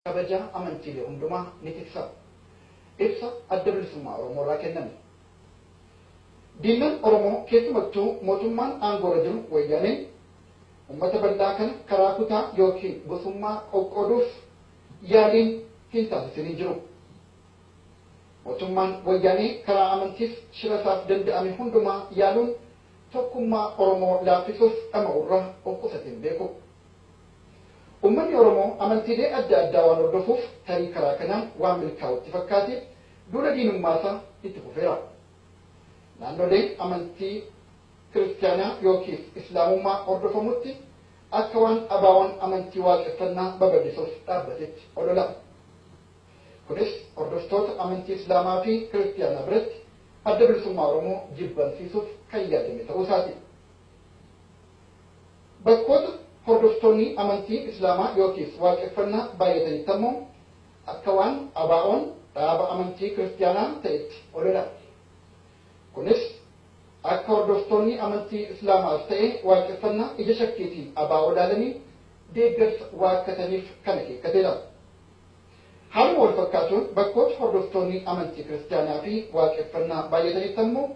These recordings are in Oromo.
Kabaja amantiilee hundumaa ni tiksa. Ibsa Adda Bilisummaa Oromoo irraa kenname. Diinnan Oromoo keessumattuu mootummaan aangoorra jiru Wayyaaneen uummata bal'aa kana karaa kutaa yookiin gosummaa qoqqooduuf yaaliin hin taasisin hin jiru. Mootummaan Wayyaanee karaa amantiif shira isaaf danda'ame hundumaa yaaluun tokkummaa Oromoo laaffisuuf dhama'urraa of qusatee hin beeku. Uummanni Oromoo amantiilee adda addaa waan hordofuuf tarii karaa kanaan waan milkaa'utti fakkaate duula diinummaa isaa itti fufeera. Naannolee amantii kiristaanaa yookiis islaamummaa hordofamutti akka waan ABO'n amantii waaqeffannaa babal'isuuf dhaabbatetti olola. Kunis hordoftoota amantii islaamaa fi kiristaanaa biratti Adda Bilisummaa Oromoo jibbansiisuuf kan yaadame ta'uu isaati. Bakkoota hordoftoonni amantii islaamaa yookiis waaqeffannaa baay'atanitti ammoo akka waan ABO'n dhaaba amantii kiristaanaa ta'etti olola. Kunis akka hordoftoonni amantii islaamaas ta'e waaqeffannaa ija shakkiitiin ABO ilaalanii deeggarsa waakkataniif kan akeekkateedha. Haaluma wal fakkaatuun bakkoota hordoftoonni amantii kiristaanaa fi waaqeffannaa baay'atanitti ammoo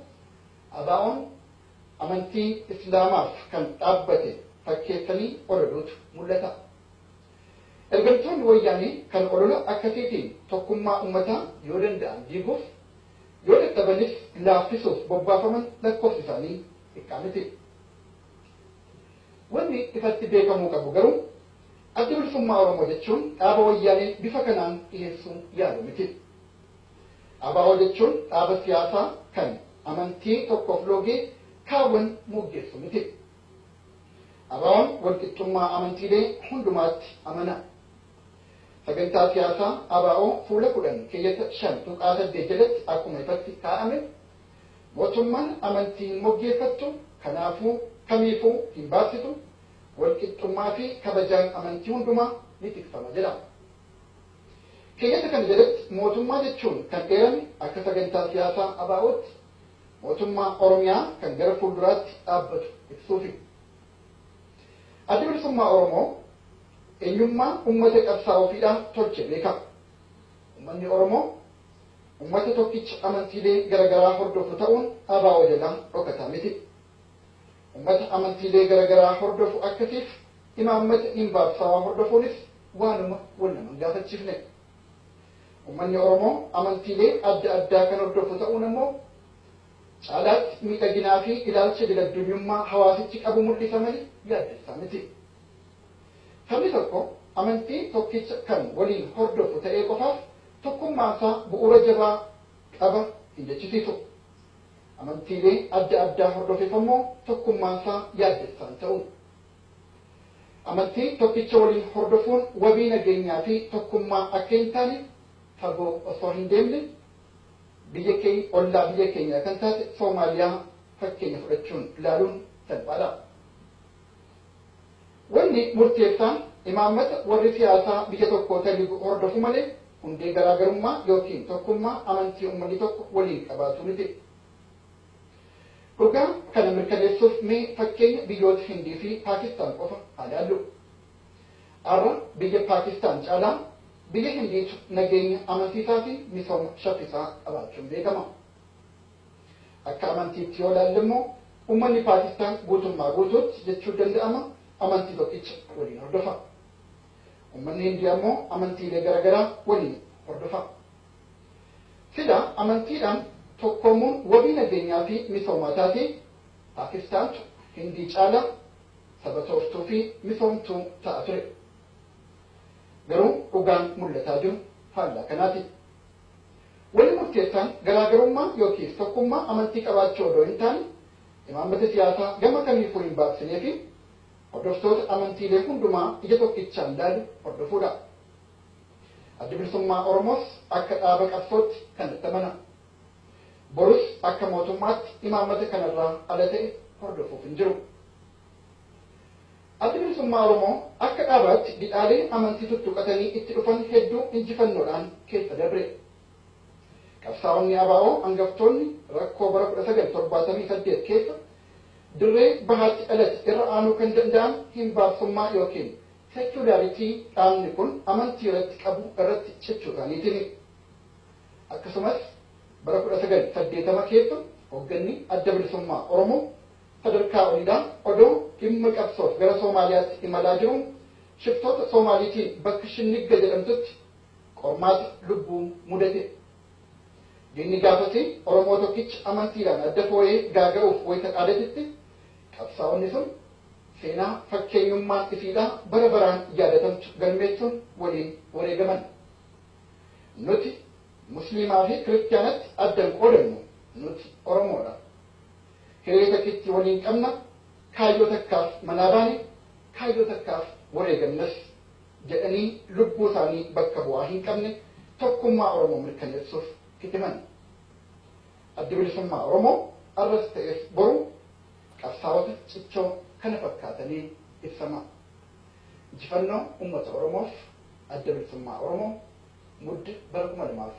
ABO'n amantii islaamaaf kan dhaabbate fakkeessanii ololuutu mul'ata. Ergamtoonni wayyaanii kan olola akkasiitiin tokkummaa uummataa yoo danda'an diiguuf yoo dadhabanis laaffisuuf bobbaafaman lakkoofsi isaanii xiqqaa miti. Wanni ifatti beekamuu qabu garuu Adda Bilisummaa Oromoo jechuun dhaaba wayyaanee bifa kanaan dhiyeessuu yaalu miti. ABO jechuun dhaaba siyaasaa kan amantii tokkoof loogee kaawwan moggeessu miti. ABO'n walqixxummaa amantiilee hundumaatti amana. Sagantaa siyaasaa ABO fuula 10 keeyyata 5.8 jalatti akkuma ifatti kaa'ame mootummaan amantii hin moggeeffattu, kanaafuu kamiifuu hin baasitu, walqixxummaa fi kabajaan amantii hundumaa ni tikfama jedha. Keeyyata kana jalatti mootummaa jechuun kan eerame akka sagantaa siyaasaa ABO'tti mootummaa Oromiyaa kan gara fuulduraatti dhaabbatu ibsuufi. Adda Bilisummaa Oromoo eenyummaa uummata qabsaa'oo fiidhaa tolche beeka. Uummanni Oromoo uummata tokkicha amantiilee garaagaraa hordofu ta'uun ABO jalaa dhokataa miti. Uummata amantiilee garaagaraa hordofu akkasiif imaammata hin baabsawaa hordofuunis waanuma wal nama hin gaafachiifne. Uummanni Oromoo amantiilee adda addaa kan hordofu ta'uun ammoo caalaatti miidhaginaa fi ilaalcha idil-addunyummaa hawaasichi qabu mul'isa malee yaaddessaa miti. Sabni tokko amantii tokkicha kan waliin hordofu ta'ee qofaaf tokkummaa isaa bu'uura jabaa qaba hin jechisiisu. Amantiilee adda addaa hordofeef ammoo tokkummaan isaa yaaddessaan ta'u. Amantii tokkicha waliin hordofuun wabii nageenyaa fi tokkummaa akka hin taane fagoo osoo hin deemne biyya keenya ollaa biyya keenya kan taate Soomaaliyaa fakkeenya fudhachuun ilaaluun salphaadha. Wanni murteessaan imaammata warri siyaasaa biyya tokkoo taliigu hordofu malee hundee garaagarummaa yookiin tokkummaa amantii uummanni tokko waliin qabaatu miti. Dhugaa kana mirkaneessuuf mee fakkeenya biyyoota Hindii fi Paakistaan qofa haa ilaallu. Har'a biyya Paakistaan caalaa biyya Hindiitu nageenya amansiisaa fi misooma shaffisaa qabaachuun beekama. Akka amantiitti yoo ilaalle immoo uummanni Paakistaan guutummaa guutuutti jechuun danda'ama amantii tokkicha waliin hordofa. Uummanni Hindii ammoo amantiilee garaagaraa waliin hordofa. Sila amantiidhaan tokkoomuun wabii nageenyaa fi misoomaa taate Paakistaantu Hindii caalaa saba tooftuu fi misoomtuu ta'a ture. Garuu dhugaan mul'ataa jiru faallaa kanaati. Wanni murteessaan garaagarummaa yookiis tokkummaa amantii qabaachuu odoo hin taane imaammata siyaasaa gama kamiifuu hin baabsinee fi hordoftoota amantiilee hundumaa ija tokkichaan ilaalu hordofuudha. Adda Bilisummaa Oromoos akka dhaaba qabsootti kan itti amana. Borus akka mootummaatti imaammata kanarraa ala ta'e hordofuuf hin jiru. Adda Bilisummaa Oromoo akka dhaabaatti didhaalee amantii tuttuqatanii itti dhufan hedduu injifannoodhaan keessa dabre. Qabsaa'onni ABO hangaftoonni rakkoo bara 1978 keessa dirree bahaatti dhalate irra aanuu kan danda'an hin baabsummaa yookiin seekulaaritii dhaabni kun amantii irratti qabu irratti cichuu isaaniitiin. Akkasumas bara 1980 keessa hoogganni Adda Bilisummaa Oromoo sadarkaa oliidhaa odoo dhimma qabsoof gara Soomaaliyaatti imalaa jiru shiftoota Soomaaliitiin bakka Shinnigga jedhamtutti qormaata lubbuu mudate. Diinni gaafasii Oromoo tokkicha amantiidhaan adda foo'ee gaaga'uuf wayita dhaadatetti qabsaa'onni sun seenaa fakkeenyummaan isiidhaa bara baraan yaadatamtu galmeessuun waliin wareegaman. Nuti Musliimaa fi Kiristaanatti addan qoodannu, nuti Oromoodha. Hiree takkitti waliin qabna, kaayyoo takkaaf manaa baane, kaayyoo takkaaf wareegamnas jedhanii lubbuu isaanii bakka bu'aa hin qabne tokkummaa Oromoo mirkaneessuuf kitiman. Addi Bilisummaa Oromoo arras ta'es boru qabsaa'ota cichoo kana fakkaatanii ibsama. Injifannoo uummata Oromoof! Adda Bilisummaa Oromoo, Mudde bara 2010.